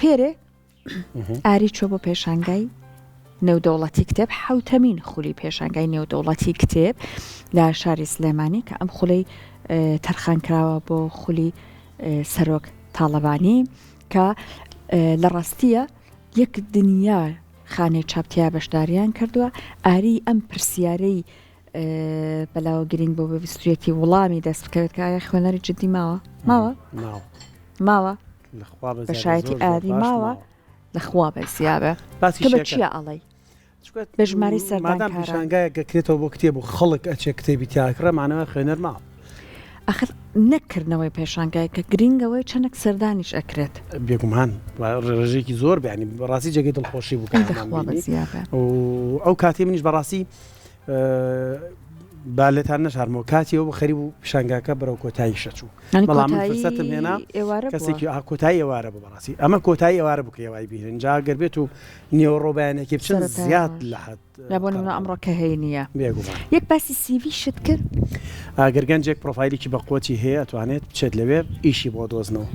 پێرێ ئاری چوە بۆ پێشانگای نێودەوڵەتی کتێب حوتەمین خولی پێشانگای نێودەوڵەتی کتێب لە شاری سلێمانی کە ئەم خولەی تەرخان کراوە بۆ خولی سەرۆک تاڵەبانی کە لە ڕاستیە یەک دنیا خانەی چاپتیا بەشداریان کردووە ئاری ئەم پرسیارەی بەلاوە گرنگ بۆ بەویستویەتی وڵامی دەست بکەوێت کە ئایا خوێنەری جدی ماوە ماوە ماوە بە شایەتی ئاری ماوە لەخوا بە زیابە باسی تۆ بە چیە ئەڵێی بە ژمارەی مادام سەردانکاران پیشانگایەک ئەکرێتەوە بۆ کتێب و خەڵک ئەچێ کتێبی تیا ئەکڕێ مانەوە خوێنەر ماوە. ئەخر نەک کردنەوەی پێشانگای کە گرینگەوەی چەنەک سەردانیش ئەکرێت. بێگومان ڕێژەیەکی زۆر بێ یانی بەڕاستی جێگەی دڵخۆشی بوو کە ئەی ئەمان لەخوا بە بینی زیابە. و ئەو کاتەی منیش بەڕاستی با لێتان نەشارمەوە کاتی ئەوە خەریک بوو پیشانگاکە بەرەو کۆتاییش ئەچوو یانی بەڵام من کۆتایی فرسەتم هێنا ئێوارە بووە؟ کەسێکی ئا کۆتایی ئێوارە بوو بەڕاستی ئەمە کۆتایی ئێوارە بوو کە ئێوای بینین جا گەر بێت و نێوەڕۆ بەیانێکی بچن سەرەتای زیاد ڕۆژ لە حەد یا بۆ نمونە قەرەباڵغ ئەمڕۆ کە هەینییە بێگومان. یەک باسی سیڤی شت کرد؟ ئەگەر گەنجێک پرۆفایلێکی بەقوەتی هەیە ئەتوانێت بچێت لەوێ ئیشی بۆ دۆزنەوە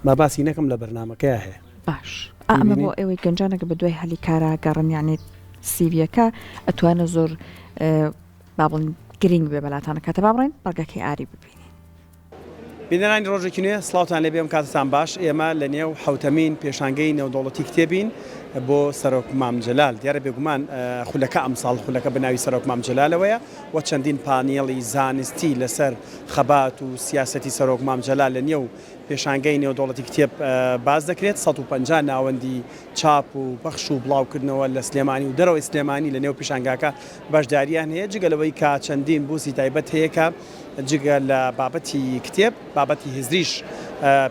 با باسی نەکەم لە بەرنامەکەیا هەیە. باش ئا ئەمە بیبینی. بۆ ئێوەی گەنجانە کە بەدوای هەلی کارا گەڕن یانی سیڤیەکە ئەتوانێ زۆر با بڵێین گرینگ بێ بەلاتانە کاتە با بڕۆین بەڵگەکەی ئاری ببینین. بینەرانی ڕۆژێکی نوێ سڵاوتان لێبێ ئەم کاتتان باش ئێمە لە نێو حەوتەمین پێشانگەی نێودەوڵەتی کتێبین بۆ سەرۆک مام جەلال دیارە بێگومان خولەکە ئەمساڵ خولەکە بە ناوی سەرۆک مام جەلالەوەیە و چەندین پانێڵی زانستی لەسەر خەبات و سیاسەتی سەرۆک مام جەلال لە نێو پێشانگەی نێودەوڵەتی کتێب باس دەکرێت 150 ناوەندی چاپ و پەخش و بڵاوکردنەوە لە سلێمانی و دەرەوەی سلێمانی لە نێو پیشانگاکە بەشداریان هەیە جگە لەوەی کە چەندین بوسی تایبەت هەیە کە جگە لە بابەتی کتێب بابەتی هزریش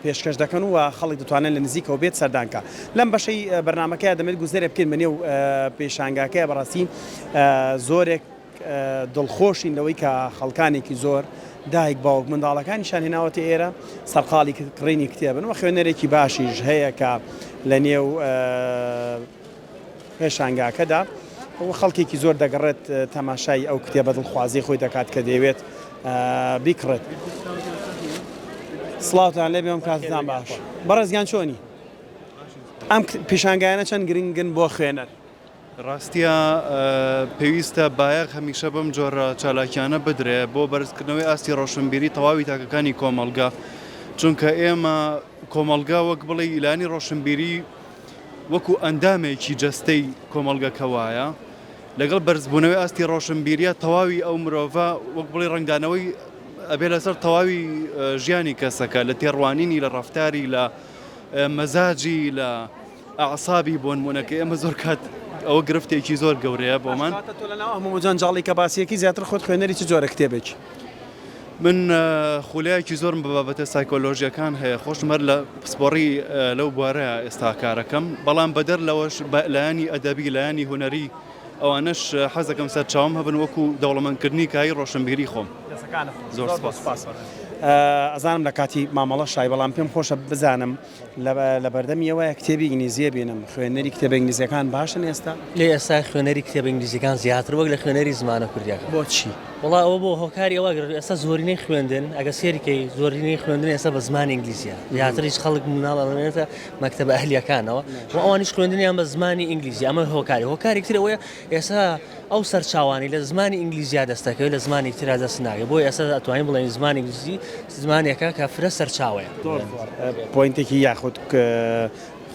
پێشکەش دەکەن و خەڵک دەتوانن لە نزیکەوە بێت سەردان کە لەم بەشەی بەرنامەکەیا دەمێت گوزەرێ بکەین بە نێو پێشانگاکەیا بەڕاستی زۆرێک دڵخۆشین لەوەی کە خەڵکانێکی زۆر دایک باوک منداڵەکانیشان هێناوەتە ئێرە سەرقاڵی کڕینی کتێبن و خوێنەرێکی باشیش هەیە کە لە نێو پێشانگاکەدا و خەڵکێکی زۆر دەگەڕێت تەماشای ئەو کتێبە دڵخوازی خۆی دەکات کە دەیەوێت بیکڕێت. سڵاوتان لێبێ ئەم کاتتان باش بەڕێزگیان چۆنی؟ ئەم پیشانگایانە چەند گرنگن بۆ خوێنەر؟ ڕاستیە پێویستە بایەخ هەمیشە بەم جۆرە چالاکیانە بدرێ بۆ بەرزکردنەوەی ئاستی ڕۆشنبیری تەواوی تاکەکانی کۆمەڵگە چونکە ئێمە کۆمەڵگە وەک بڵێ لایەنی ڕۆشنبیری وەکو ئەندامێکی جەستەی کۆمەڵگەکە وایە لەگەڵ بەرزبوونەوەی ئاستی ڕۆشنبیریە تەواوی ئەو مرۆڤە وەک بڵێ ڕەنگدانەوەی ئەبێ لەسەر تەواوی ژیانی کەسەکە لە تێڕوانینی لە ڕەفتاری لە مەزاجی لە ئەعسابی بۆنمونە کە ئێمە زۆر کات ئەوە گرفتێکی زۆر گەورەیە بۆمان. کەواتە تۆ لەناو ئەم هەموو جەنجاڵی کە باسیەکی زیاتر خۆت خوێنەری چ جۆرە کتێبێکی؟ من خولیایەکی زۆرم بە بابەتە سایکۆلۆژیەکان هەیە خۆشم هەر لە پسپۆڕی لەو بوارەیە ئێستا کارەکەم بەڵام بەدەر لەوەش لایەنی ئەدەبی لایەنی هونەری ئەوانەش حەزەکەم سەرچاوم هەبن وەکو دەوڵەمەندکردنی کایی ڕۆشنبیری خۆم. دەستەکانت خۆش. زۆر سوپاس. ئەزانم لە کاتی مامەڵەشای بەڵام پێم خۆشە بزانم لە بەردەمی ئەوەیە کتێبی ئینگلیزیە بینم، خوێنەری کتێبە ئینگلیزیەکان باشن ئێستا؟ لێ ئێستا خوێنەری کتێبە ئینگلیزیەکان زیاتر وەک لە خوێنەری زمانە کوردیەکان. بۆچی؟ وەڵا ئەوە بۆ هۆکاری ئەوە گەر ئێستا زۆرینەی خوێندن ئەگەر سێری کەی زۆرینەی خوێندن ئێستا بە زمانی ئینگلیزیە زیاتریش خەڵک مناڵ ئەڵێنێتە مەکتەبە ئەهلیەکانەوە و ئەوانیش خوێندنیان بە زمانی ئینگلیزی ئەمە هۆکاری هۆکارێک تر ئەوەیە ئێستا ئەو سەرچاوانەی لە زمانی ئینگلیزیا دەست دەکەوێت لە زمانی ترا دەست ناکەوێت بۆیە ئێستا ئەتوانین بڵێین زمانی ئینگلیزی زمانێکە کە فرە سەرچاوەیە. زۆر زۆر point ێکی یاخود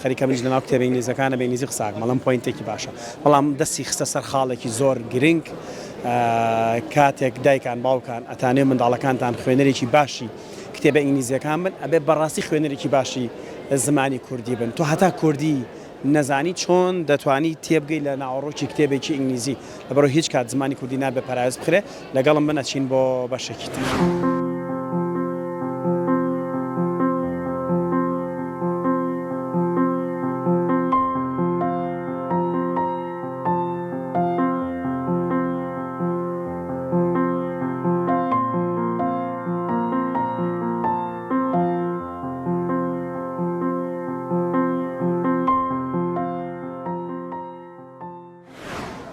خەریکە منیش لەناو کتێبە ئینگلیزەکانە بە ئینگلیزی قسە ئەکەم ئەڵێم point ێکی باشە بەڵام دەستی خستە سەر خاڵێکی زۆر گرنگ کاتێک دایکان باوکان ئەتانێ منداڵەکانتان خوێنەرێکی باشی کتێبە ئینگلیزیەکان بن ئەبێ بەڕاستی خوێنەرێکی باشی زمانی کوردی بن تۆ هەتا کوردی نەزانی چۆن دەتوانی تێبگەی لە ناوەڕۆکی کتێبێکی ئینگلیزی لەبەرئەوەی هیچ کات زمانی کوردی نابێ پەراوێز بخرێ لەگەڵم بن ئەچین بۆ بەشێکی تر.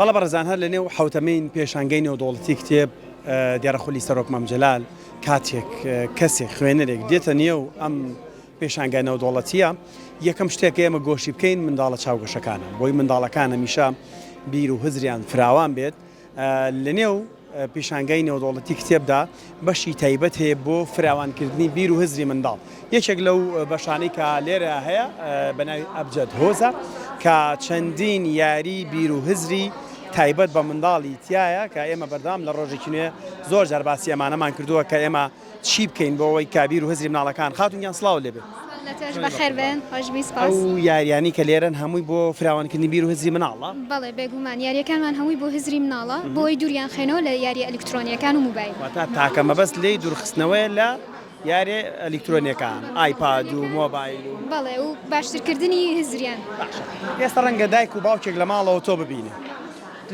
بەڵێ بەڕێزان هەر لەنێو حەوتەمین پێشانگەی نێودەوڵەتی کتێب دیارە خولی سەرۆک مام جەلال کاتێک کەسێک خوێنەرێک دێتە نێو ئەم. پێشانگا نێودەوڵەتییە یەکەم شتێک کە ئێمە گۆشی بکەین منداڵە چاوگەشەکانە بۆی منداڵەکان هەمیشە بیر و هزریان فراوان بێت لەنێو پیشانگای نێودەوڵەتی کتێبدا بەشی تایبەت هەیە بۆ فراوانکردنی بیر و هزری منداڵ یەکێک لەو بەشانەی کە لێرە هەیە بە ناوی ئەبجەد هۆزە کە چەندین یاری بیر و هزری تایبەت بە منداڵی تایە کە ئێمە بەردەوام لە ڕۆژێکی نوێ زۆر جار باسی ئەمانەمان کردووە کە ئێمە چی بکەین بۆ ئەوەی کە بیر و هزری مناڵەکان خاتون گیان سڵاو لێ بێ. سڵاو لە تۆش بەخێر بێن خۆشبی سپاس. ئەو یاریانەی کە لێرەن هەمووی بۆ فراوانکردنی بیر و هزری مناڵە؟ بەڵێ بێگومان یاریەکانمان هەمووی بۆ هزری مناڵە بۆ ئەوەی دووریان خەینەوە لە یاریە ئەلیکترۆنیەکان و موبایل. واتە تاکە مەبەست لێی دوورخستنەوەیە لە یاریە ئەلیکترۆنیەکان ئایپاد و مۆبایل و. بەڵێ و باشترکردنی هزریان. باشە ئێستا ڕەنگە دایک و باوکێک لە ماڵەوە تۆ ببینێ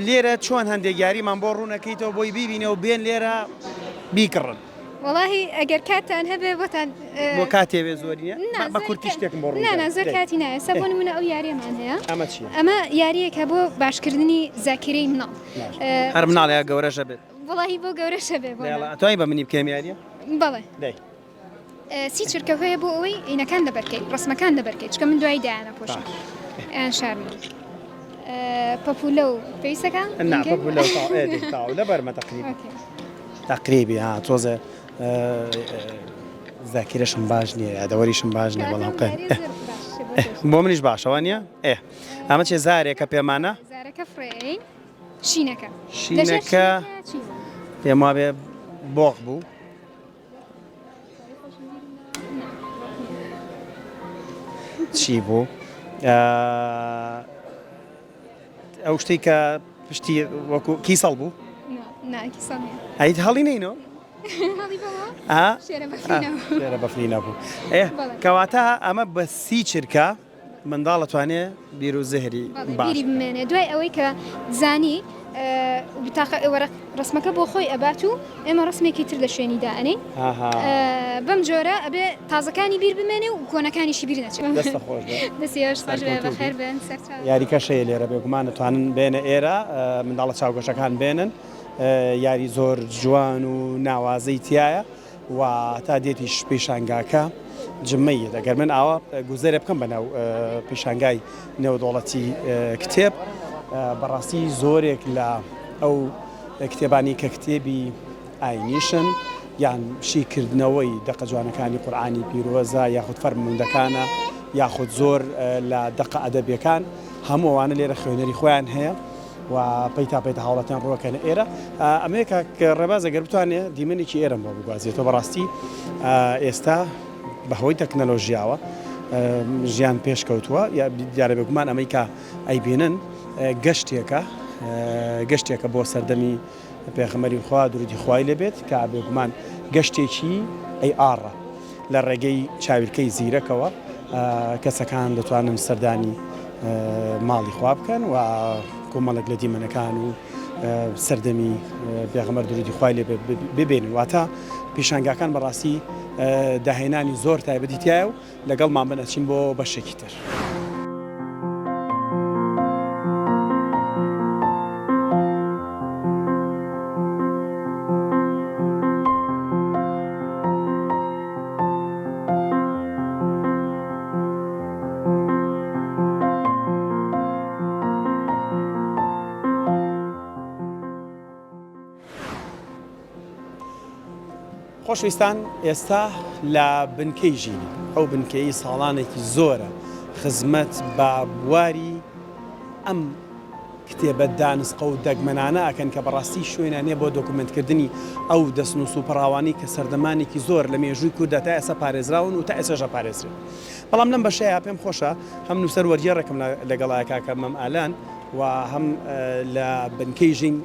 لێرە چۆن هەندێک یاریمان بۆ ڕوونەکەیتەوە بۆی بیبینێ و بێن لێرە بیکڕن؟ وەڵاهی ئەگەر کاتتان هەبێ بۆتان بۆ کاتێ بێ زۆر نییە بە کورتی شتێکم بۆ ڕوون نا زۆر کاتی نایە سە بۆ نمونە ئەو یاریەمان هەیە ئەمە چییە؟ ئەمە یاریەکە بۆ باشکردنی زاکیرەی مناڵ هەر مناڵ یا گەورەشە بێت وەڵاهی بۆ گەورەشە بێ بۆ ئەتوانی بە منی بکەم یاریە؟ بەڵێ دەی سی چرکە هەیە بۆ ئەوەی ئینەکان لەبەرکەی ڕسمەکان لەبەرکەی چکە من دوایی دایانە پۆشم ئەیان شارمە پەپولە و پێویستەکە نا پەپولە و لەبەرمە تەقریبی تەقریبی ها تۆزێ زاکیرەشم باش نییە یادەوەریشم باش نییە بەڵام قەت بۆ منیش باشەوە نییە ئێ ئەمە چێ زارێکە پێمانە زارەکە فڕێین شینەکە شینەکە پێم وابێ بۆق بوو چی بوو ئەو شتێک کە پشتی وەکو کیسەڵ بوو ئەیت هەڵی نینەوە شێرە بەفرینە بوو کەواتە ئەمە بە سی چرکە منداڵ ئەتوانێ بیر و زهری باش بیری بمێنێ دوای ئەوەی کە زانی بتاقە وەرەق ڕسمەکە بۆ خۆی ئەبات و ئێمە ڕسمێکی تر لە شوێنی دائەنێین بەم جۆرە ئەبێ تازەکانی بیر بمێنێ و کۆنەکانیشی بیر نەچێت. دەستت خۆش بێ. دەستی ئێوەش خۆش بێ بەخێر بێن سەرچاو. یاریکەش هەیە لێرە بێگومان ئەتوانن بێنە ئێرە منداڵە چاوگەشەکان بێنن یاری زۆر جوان و ناوازەی تایە. و تا دێتیش پیشانگاکە جمەی یەت ئەگەر من ئاوا گوزەرێ بکەم بەناو پیشانگای نێودەوڵەتی کتێب بەڕاستی زۆرێک لە ئەو کتێبانی کە کتێبی ئاینیشن یان شیکردنەوەی دەقە جوانەکانی قورآانی پیرۆزە یاخود فەرموندەکانە یاخود زۆر لە دەقە ئەدەبیەکان هەموو ئەوانە لێرە خوێنەری خۆیان هەیە. و پەیتا پەیتا هاوڵاتیان ڕووەکەنە ئێرە ئەمەیە کاک ڕێباز ئەگەر بتوانێ دیمەنێکی ئێرەم بۆ بگوازێتەوە بەڕاستی ئێستا بەهۆی تەکنەلۆژیاوە ژیان پێشکەوتووە دیارە بێگومان ئەمەی کە ئەیبینن گەشتێکە گەشتێکە بۆ سەردەمی پێغەمبەری خوا درودی خوای لێبێت کە بێگومان گەشتێکی ئەی ئاڕە لە ڕێگەی چاویلکەی زیرەکەوە کەسەکان دەتوانن سەردانی ماڵی خوا بکەن و کۆمەڵێک لە دیمەنەکان و سەردەمی پێغەمبەر درودی خوای لێ ببینن واتە پیشانگاکان بەڕاستی داهێنانی زۆر تایبەتی تایە و لەگەڵمان بن ئەچین بۆ بەشێکی تر. خۆشەویستان ئێستا لە بنکەی ژینی ئەو بنکەی ساڵانێکی زۆرە خزمەت بە بواری ئەم کتێبە دانسقە و دەگمەنانە ئەکەن کە بەڕاستی شوێنیان نیە بۆ دۆکومێنتکردنی ئەو دەستنووس و پەڕاوانەی کە سەردەمانێکی زۆر لە مێژووی کورددا تا ئێستا پارێزراون و تا ئێستاش ئەپارێزرێن. بەڵام لەم بەشەیا پێم خۆشە هەم نووسەر وەرگێڕێکم لەگەڵایە کاکە مەم ئالان و هەم لە بنکەی ژین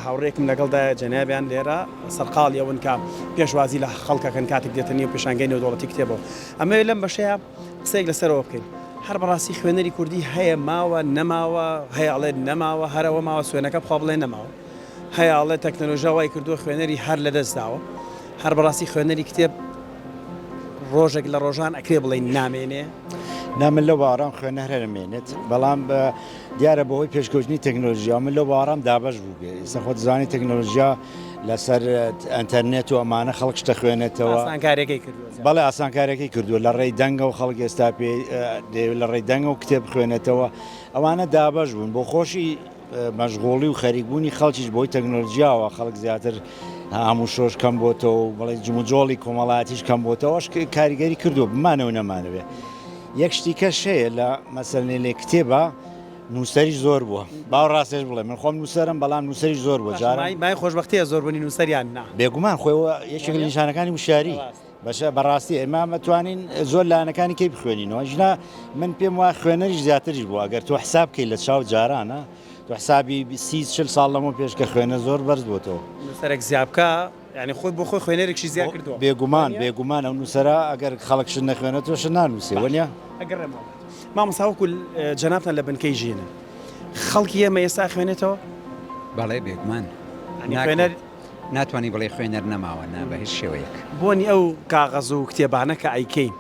هاوڕێکم لەگەڵدایە جەنابیان لێرە سەرقاڵی ئەوەن کە پێشوازی لە خەڵکەکەن کاتێک دێتە نێو پێشانگای نێودەوڵەتی کتێبەوە. ئەمەوێ لەم بەشەیا قسەیەک لەسەرەوە بکەین. هەر بەڕاستی خوێنەری کوردی هەیە ماوە نەماوە هەیە ئەڵێ نەماوە هەر ئەوە ماوە سوێنەکە بخوا بڵێ نەماوە هەیە ئەڵێ تەکنەلۆژیا وای کردووە خوێنەری هەر لەدەست داوە هەر بەڕاستی خوێنەری کتێب ڕۆژێک لە ڕۆژان ئەکرێ بڵێین نامێنێ. نا من لەو باوەڕام خوێنەر هەر ئەمێنێت بەڵام دیارە بەهۆی پێشکەوتنی تەکنۆلۆژیا من لەو باوەڕام دابەش بوو بێ ئێستا خۆت زانی تەکنۆلۆژیا لەسەر ئەتەرنێت و ئەمانە خەڵک شتە خوێنێتەوە ئاسانکاریەکەی کردووە بەڵێ ئاسانکاریەکەی کردووە لە ڕێی دەنگەوە خەڵک ئێستا پێ لە ڕێی دەنگەوە کتێب بخوێنێتەوە ئەوانە دابەش بوون بۆ خۆشی مەشغوڵی و خەریکبوونی خەڵکیش بۆی تەکنۆلژیاوە خەڵک زیاتر هاموشۆش کەم بۆتەوە و بڵێ جموجۆڵی کۆمەڵایەتیش کەم بۆتەوەش کاریگەری کردو بمانەوە نەمانەوێ یەک شتی کەش هەیە لە مەسەلەنێ لێ کتێبە نووسەری زۆر بووە باو ڕاستێش بڵێ من خۆم نووسەرم بەڵام نووسەری زۆر بووە جاران مای خۆشبەختیە زۆربوونی نووسەریان نا بێگومان خۆیەوە یەکێک لە نیشانەکانی وشیاری بەشە بەڕاستی ئێمە مەتوانین زۆر لایەنەکانی کەی بخوێنینەوە ژنا من پێم وایە خوێنەریش زیاتریش بوو ئەگەر تۆ حساب بکەی لە چاو جارانە تۆ حسابی سی چل ساڵ لەمە پێش کە خوێنە زۆر بەرز بۆتەوە. نووسەرێک زیا بکا یانی خۆی بۆ خۆی خوێنەرێکشی زیا کردووە. بێگومان بێگومان ئەو نووسەرە ئەگەر خەڵک شت نەخوێنێتەوە شت نانووسێ وەنیە؟ ئەگەڕێمەوە مامۆستا وەکو جەنابتان لە بنکەی ژینن خەڵکی ئێمە ئێستا خوێنێتەوە؟ بەڵێ بێگومان خوێنەر ناتوانی بڵێی خوێنەر نەماوە نا بە هیچ شێوەیەک. بۆنی ئەو کاغەز و کتێبانە کە ئەیکەین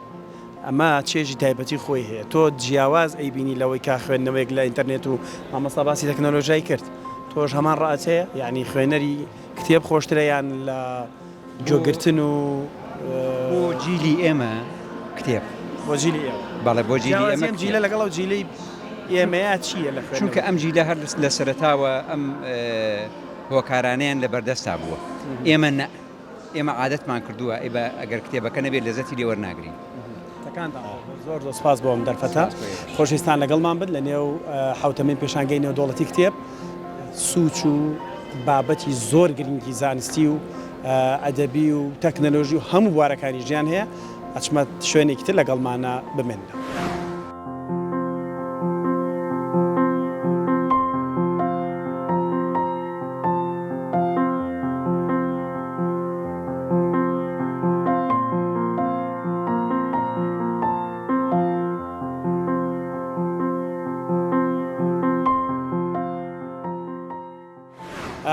ئەمە چێژی تایبەتی خۆی هەیە تۆ جیاواز ئەیبینی لەوەی کە خوێندنەوەیەک لە ئینتەرنێت و مامۆستا باسی تەکنەلۆژیای کرد تۆش هەمان ڕات هەیە یعنی خوێنەری کتێب خۆشترە یان لە گوێگرتن و بۆ جیلی ئێمە کتێب بۆ جیلی ئێوە بەڵێ بۆ جیلی ئێمە ئەم جیلە لەگەڵ ئەو جیلەی ئێمەیە چییە لە خوێندنەوە چونکە ئەم جیلە هەر لە سەرەتاوە ئەم هۆکارانەیان لەبەردەستا بووە ئێمە نە ئێمە عادەتمان کردووە ئەی بە ئەگەر کتێبەکە نەبێت لەزەتی لێ وەرناگرین. تەکانتان خۆش بێت. زۆر زۆر سپاس بۆ ئەم دەرفەتە. خۆشەویستان لەگەڵمان بن لە نێو حەوتەمین پێشانگەی نێودەوڵەتی کتێب سوچ و بابەتی زۆر گرنگی زانستی و ئەدەبی و تەکنەلۆژی و هەموو بوارەکانی ژیان هەیە ئەچمە شوێنێکی تر لەگەڵمانە بمێننەوە.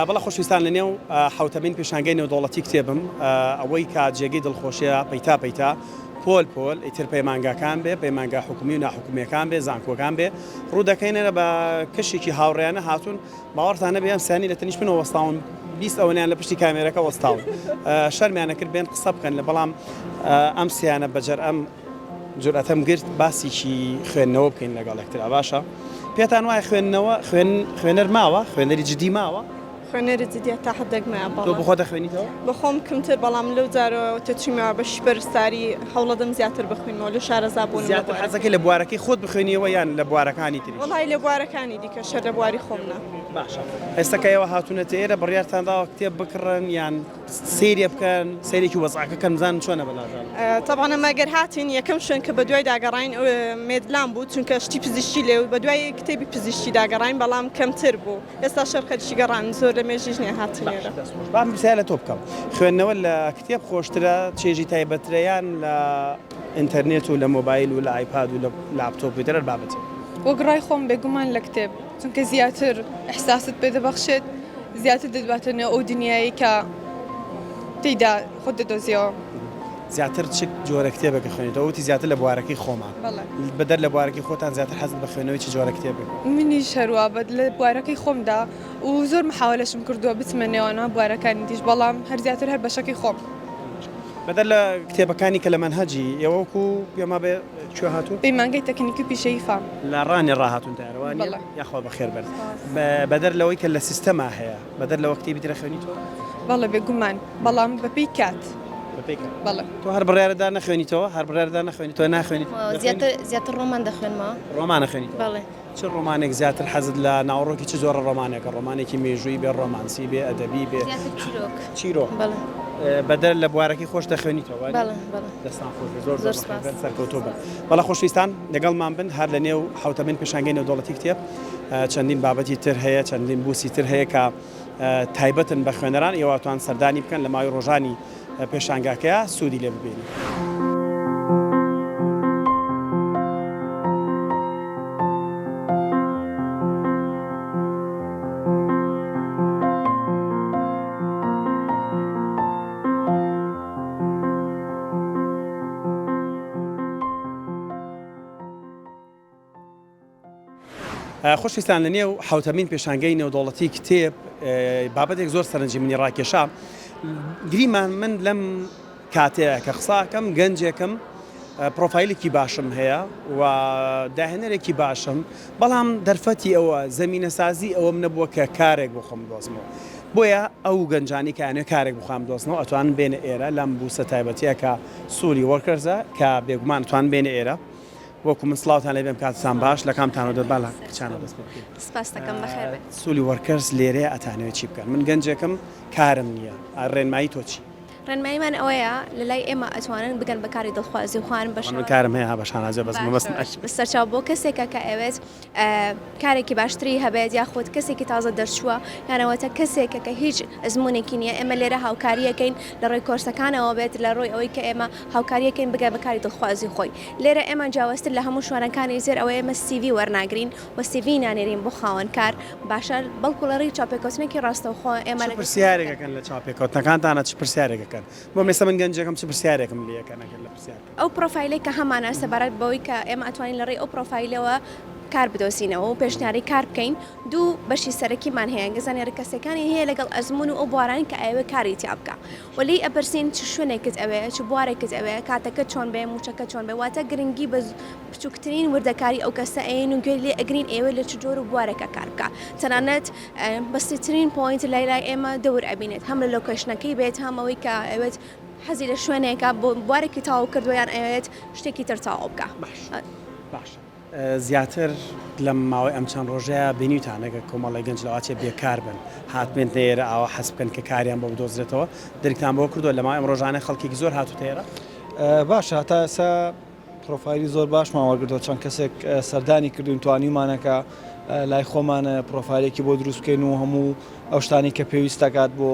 بەڵێ خۆشویستان لە نێو حوتەمین پێشانگەی نێودەوڵەتی کتێبم ئەوەی کە جێگەی دڵخۆشیە پەیتا پەیتا پۆل پۆل ئیتر پەیمانگاکان بێ پەیمانگا حکومی و ناحکومیەکان بێ زانکۆکان بێ ڕوودەکەینەرە بە کەشێکی هاوڕیانە هاتوون باوەڕتان نەبێ ئەم سیانی لە تەنیشت منەوە وەستاون 20 ئەوەنیان لە پشتی کامێرەکە وەستاون شەرمیانە کرد بێن قسە بکەن لە بەڵام ئەم سیانە بەجەر ئەم جورئەتەم گرت باسێکی خوێندنەوە بکەین لەگەڵ یەکترا باشە پێتان وایە خوێندنەوە خوێن خوێنەر ماوە خوێنەری جدی ماوە؟ خوێنەری جدیە تا حدێک مایە بەڵێ. تۆ بۆ خۆت دەخوێنیتەوە؟ بۆ خۆم کمتر بەڵام لەو جارەوە تە چوومە بەشی پەرستاری هەوڵەدەم زیاتر بخوینمەوە لە شارەزا بوونم لە زیاتر بوارەکەی. حەزەکەی لە بوارەکەی خۆت بخوێنیەوە یان لە بوارەکانی تریش؟ وەڵایی لە بوارەکانی دیکەش هەر لە بواری خۆم نا. باشە ئێستا کە ئێوە هاتوونەتە ئێرە بڕیارتان داوە کتێب بکڕن یان سەیرێ بکەن سەیرێکی وەزعەکە کەن بزانن چۆنە بەلاتان. تەبعەن ئەمە گەر هاتین یەکەم شوێن کە بەدوایدا گەڕاین مێدلان بوو چونکە شتی پزیشکی لێ بوو بەدوای کتێبی پزیشکیدا گەڕاین بەڵام کەمتر بوو ئێستا شەر خەریکی گەڕانین زۆر لە مێژیش نییە هاتین ئێرە. باشە دەست خۆش با من پرسیار لە تۆ بکەم خوێندنەوە لە کتێب خۆشترە چێژی تایبەترە یان لە ئینتەرنێت و لە مۆبایل و لە ئایپاد و لە لاپتۆپ و ئیتر هەر بابەتێک؟ وەک ڕای خۆم بێگومان لە کتێب چونکە زیاتر ئیحساست پێ دەبەخشێت زیاتر دەتباتە نێو ئەو دنیایەی کە تێیدا خۆت دەدۆزیەوە. زیاتر چ جۆرە کتێبێک ئەخوێنیتەوە؟ وتی زیاتر لە بوارەکەی خۆمان. بەڵێ. بەدەر لە بوارەکەی خۆتان زیاتر حەزت بە خوێندنەوەی چ جۆرە کتێبێکە؟ منیش هەروا بە لە بوارەکەی خۆمدا و زۆر محاوەلەشم کردووە بچمە نێوانە بوارەکانی دیش بەڵام هەر زیاتر هەر بەشەکەی خۆم. بەدەر لە کتێبەکانی کە لە مەنهەجی ئێوە وەکوو پێم وابێ کوێ هاتوون؟ پەیمانگەی تەکنیکی و پیشەیی فام. لە ڕانیە ڕاهاتوون تارە وا نییە؟ بەڵێ. یاخوا بەخێر بن. بەدەر لەوەی کە لە سیستەما هەیە بەدەر لەوە کتێبی تر ئەخوێنیتەوە؟ بەڵێ بێگومان بەڵام بەپێی کات. بەپێی کات. بەڵێ. تۆ هەر بڕیارت دا نەخوێنیتەوە؟ هەر بڕیارت دا نەخوێنیتەوە ناخوێنیت؟ زیاتر زیاتر ڕۆمان دەخوێنمەوە. ڕۆمان ئەخوێنیتەوە؟ بەڵێ. چ ڕۆمانێک زیاتر حەزت لە ناوەڕۆکی چ جۆرە ڕۆمانێکە؟ ڕۆمانێکی مێژوویی بێ، ڕۆمانسی بێ، ئەدەبی بێ؟ زیاتر چیرۆک. چیرۆک. بەڵێ. بەدەر لە بوارەکەی خۆشت دەخوێنیتەوە وانیە؟ بەڵێ بەڵێ. دەستان خۆش بێت زۆر زۆر بەخێر بێن سەرکەوتوو بن. بەڵێ خۆشەویستان لەگەڵمان بن هەر لە نێو حەوتەمین پێشانگەی نێودەوڵەتی کتێب چەندین بابەتی تر هەیە چەندین بوسی تر هەیە کە تایبەتن بە خوێنەران ئێوە توان سەردانی بکەن لە ماوەی ڕۆژانی پێشانگاکەیا سوودی لێ ببینن. خۆشەویستان لە نێو حەوتەمین پێشانگەی نێودەوڵەتی کتێب بابەتێک زۆر سەرنجی منی ڕاکێشا گریمان من لەم کاتەیە کە قساکەم گەنجێکم پرۆفایلێکی باشم هەیە و داهێنەرێکی باشم بەڵام دەرفەتی ئەوە زەمینەسازی ئەوەم نەبووە کە کارێک بۆ خۆم دۆزمەوە بۆیە ئەو گەنجانی کە ئەنێ کارێک بخوام دۆزنەوە ئەتوان بێنە ئێرە لەم booth ە تایبەتیە کە سولی Workers ە کە بێگومان توان بێنە ئێرە وەکو من سڵاوتان لێ بێم کاتتان باش لە کامتانەوە دەست با لە کچانەوە دەست پێ بکەین. سپاست دەکەم بەخێر بێن. سولی Workers لێرەیە ئەتانەوێ چی بکەن من گەنجێکم کارم نییە ڕێنمایی تۆ چی؟ ڕێنماییمان ئەوەیە لە لای ئێمە ئەتوانن بگەن بە کاری دڵخوازی و خۆیان بە من کارم هەیە ها بە شانازیەوە بەس مەبەستم باشە سەرچاو بۆ کەسێکە کە ئەوێت کارێکی باشتری هەبێت یاخود کەسێکی تازە دەرچووە یانەوەتە کەسێکە کە هیچ ئەزمونێکی نییە ئێمە لێرە هاوکاریەکەین لە ڕێی کۆرسەکانەوە بێت لە ڕووی ئەوەی کە ئێمە هاوکاریەکەین بگە بە کاری دڵخوازی خۆی لێرە ئێمە جیاوازتر لە هەموو شوێنەکانی زێر ئەوەیە ئێمە سیڤی وەرناگرین و سیڤی نانێرین بۆ خاوەن کار باشە بەڵکو لە ڕێی چاوپێکەوتنێکی ڕاستەوخۆ ئێمە چ پرسیارێک ئەکەن لە چاوپێکەوتنەکانتانا چ پرسیارێک ئەکەن بۆ ئێستا من گەنجێکم چ پرسیارێکم لێ ئەکەن ئەگەر لە پرسیار بکەن؟ ئەو پرۆفایلەی کە هەمانە سەبارەت بەوەی کە ئێمە ئەتوانین لە ڕێی ئەو پرۆفایلەوە کار بدۆزینەوە و پێشنیاری کار بکەین دوو بەشی سەرەکیمان هەیە زانیاری کەسەکانی هەیە لەگەڵ ئەزموون و ئەو بوارانەی کە ئەیەوێ کاری تیا بکا و لێی ئەپرسین چ شوێنێکت ئەوێ، چ بوارێکت ئەوێ، کاتەکەت چۆن بێ، مووچەکەت چۆن بێ، واتە گرنگی بە بچووکترین وردەکاری ئەو کەسە ئەیەین و گوێی لێ ئەگرین ئەیەوێ لە چ جۆر و بوارێکا کار بکا. تەنانەت بەسیترین point لای لای ئێمە دەور ئەبینێت، هەم لە location ەکەی بێت، هەم ئەوەی کە ئەیەوێت حەزی لە شوێنێکە، بوارێکی تەواو کردووە یان ئەیەوێت شتێکی تر تەواو بکا. باشە. زیاتر لەم ماوەی ئەم چەند ڕۆژەیە بینیوتانە کە کۆمەڵی گەنج لەواچێ بێکار بن هاتبێنتە ئێرە ئاوا حەز بکەن کە کاریان بۆ بدۆزرێتەوە درکتان بەوە کردووە لە ماوەی ئەم ڕۆژانە خەڵکێکی زۆر هاتووتە ئێرە؟ باشە هەتا ئێستا پرۆفایلی زۆر باشمان وەرگرتووە چەند کەسێک سەردانی کردوین توانیومانە کە لای خۆمان پرۆفایلێکی بۆ دروست بکەین و هەموو ئەو شتانی کە پێویست دەکات بۆ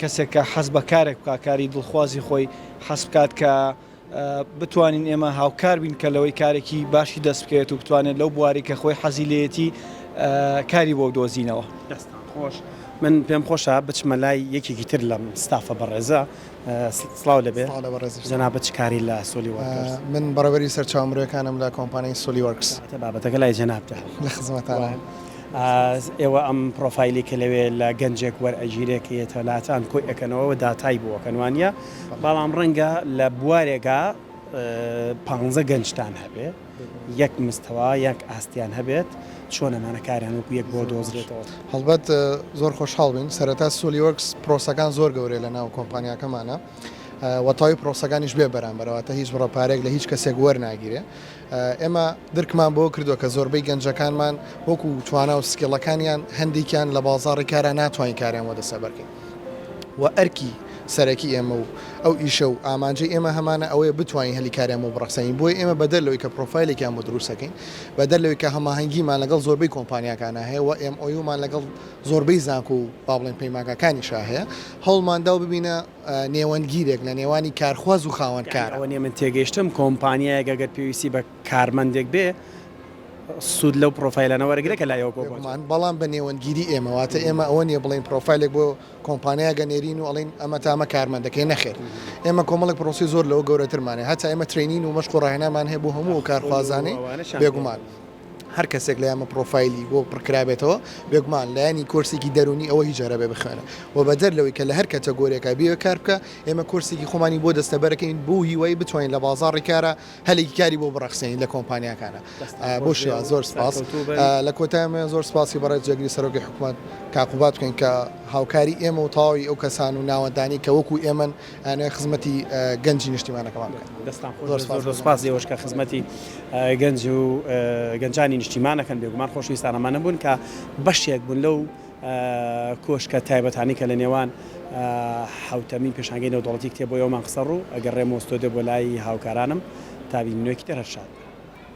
کەسێک کە حەز بە کارێک بکات کاری دڵخوازی خۆی حەز بکات کە بتوانین ئێمە هاوکار بین کە لەوەی کارێکی باشی دەست بکەوێت و بتوانێت لەو بواری کە خۆی حەزی لێیەتی کاری بۆ بدۆزینەوە. دەستتان خۆش من پێم خۆشە بچمە لای یەکێکی تر لەم ستافە بەڕێزە سڵاو لەبێ سڵاو لە بەڕێزیشتان. جەنابت چ کاری لە سۆلی وۆرکەرز؟ من بەڕێوەبەری سەرچاوە مرۆیەکانم لە کۆمپانیای سۆلی وۆرکس. کەواتە بابەتەکە لای جەنابتە. لە خزمەتانم. ئێوە ئەم پرۆفایلی کە لەوێ لە گەنجێک وەرئەگیرێ کە یەتە لاتان کۆی ئەکەنەوە و داتای بۆ ئەکەن وانیە؟ بەڵام ڕەنگە لە بوارێکا پانزە گەنجتان هەبێ یەک مستەوا یەک ئاستیان هەبێت چۆن ئەمانە کاریان وەکو یەک بۆ دۆزرێتەوە؟ هەڵبەت زۆر خۆشحاڵ بین سەرەتا سۆلی وۆرکس پرۆسەکان زۆر گەورەیە لە ناو کۆمپانیاکەمانە و تەواوی پرۆسەکانیش بێ بەرامبەرە واتە هیچ بڕە پارەیەک لە هیچ کەسێک وەرناگیرێ ئێمە درکمان بەوە کردووە کە زۆربەی گەنجەکانمان وەکو توانا و skill ەکانیان هەندێکیان لە بازاڕی کارا ناتوانین کاریان بۆ دەستەبەرکەین و ئەرکی سەرەکی ئێمە و ئەو ئیشە و ئامانجەی ئێمە هەمانە ئەوەیە بتوانین هەلی کاریان بۆ بڕەخسێنین بۆیە ئێمە بەدەر لەوەی کە پرۆفایلێکیان بۆ دروستەکەین بەدەر لەوەی کە هەماهەنگیمان لەگەڵ زۆربەی کۆمپانیاکانە هەیە و MOU مان لەگەڵ زۆربەی زانکۆ و با بڵێین پەیمانگاکانیشا هەیە هەوڵمانداو ببینە نێوەندگیرێک لە نێوانی کارخواز و خاوەن یانی کارە. ئەوە نیە من تێگەیشتم کۆمپانیایەک ئەگەر پێویستی بە کارمەندێک بێ سوود لەو پرۆفایلانە وەرەگرێ کە لای ئەوە کۆبۆتەوە. بێگومان بەڵام بە نێوەندگیری ئێمە واتە ئێمە ئەوە نیە بڵێین پرۆفایلێک بۆ کۆمپانیایەک ئەنێرین و ئەڵێین ئەمە تا ئەمە کارمەندەکەی نەخێر ئێمە کۆمەڵێک پرۆسەی زۆر لەوە گەورەترمان هەیە هەتا ئێمە training و مەشق و ڕاهێنانمان هەیە بۆ هەموو ئەو کارخوازانەی بێگومان هەر کەسێک لە ئێمە پرۆفایلی بۆ پڕکرابێتەوە بێگومان لایەنی کۆرسێکی دەروونی ئەوە هیچ هەرەبێ بخوێنە و بەدەر لەوەی کە لە هەر category ێکا بیەوێ کار بکا ئێمە کۆرسێکی خۆمانی بۆ دەستەبەرەکەین بەو هیوای بتوانین لە بازاڕی کارا هەلێکی کاری بۆ بڕەخسێنین لە کۆمپانیاکانا بۆ شێواز زۆر سپاس لە کۆتای ئەمەوێ زۆر سپاسی بەڕێز جێگری سەرۆکی حکومەت کاک قوباد بکەین کە هاوکاری ئێمە و تەواوی ئەو کەسان و ناوەندانەی کە وەکو ئێمەن ئەیانەوێ خزمەتی گەنجی نیشتیمانەکەمان بکەن. دەستان خۆش بێت زۆر زۆر سپاس ئێوەش کە خزمەتی گەنج و گەنجانی نیشتیمان ئەکەن بێگومان خۆشەویستان ئەمانە بوون کە بەشێک بوون لەو کۆشکە تایبەتانی کە لە نێوان حەوتەمین پێشانگەی نێودەوڵەتی کتێب بۆ ئێوەمان خستە ڕوو ئەگەڕێمەوە ستۆدیۆ بۆ لای هاوکارانم تا بینینەوەیەکی تر هەر شاد بن.